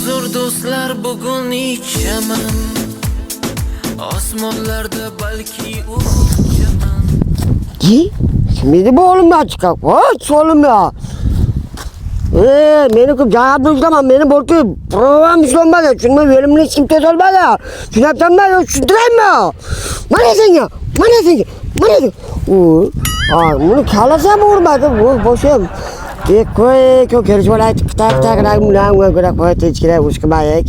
Uzr, do'stlar, bugun ichaman. Osmonlarda balki uchaman. Ki? Kim edi bu oğlum ya çıkar? Voy oğlum ya. Meni ko'p javob ushlaman, meni bo'lki provam ushlanmadi. Tushunmay yo'limni hech kim to'solmadi. Tushunyapsanmi? Yo, tushuntiraymi? Mana senga, mana senga, mana senga. U, a, buni kallasi ham urmadi, bu boshim. Deb qo'y, ko'p kelishib olaylik, tak tak tak bilan unga ko'ra qo'y, tinchgina urush qilmaylik.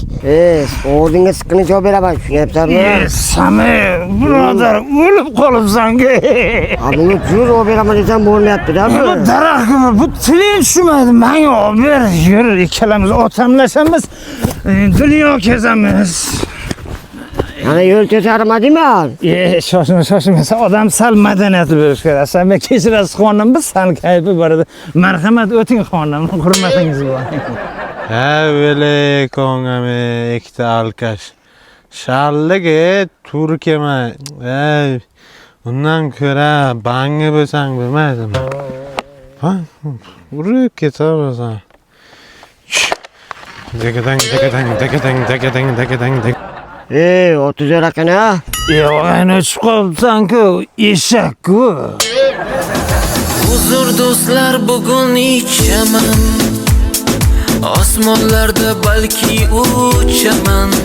Oldinga siqqini javob beraman, tushunyapsanmi? Sami, birodar, o'lib qolibsan-ku. Ha, bunga jur olib beraman desam bo'lmayapti-da bu. Bu daraxt bu, bu tiling tushmaydi. Menga olib ber, yur, ikkalamiz otamlashamiz, dunyo kezamiz. Ana yo'l tesarma deyman. Shoshma, shoshma. Sen odam sal madaniyatli bo'lish kerak. Sen men kechirasiz xonim, biz sal kayfi bor edi. Marhamat, o'ting xonim, hurmatingiz bor. Ha, velekongam ikkita алкаш. Shallik e, turkema. Ey, undan ko'ra bangi bo'lsang bo'lmaydimi? Ha, urib ketaverasan. Dekadang, dekadang, dekadang, dekadang, dekadang, dek. Ey, 30 ekan ha. Og'ayni, o'chib qolibsan-ku, eshak-ku. Uzr, do'stlar, bugun ichaman. Osmonlarda balki uchaman.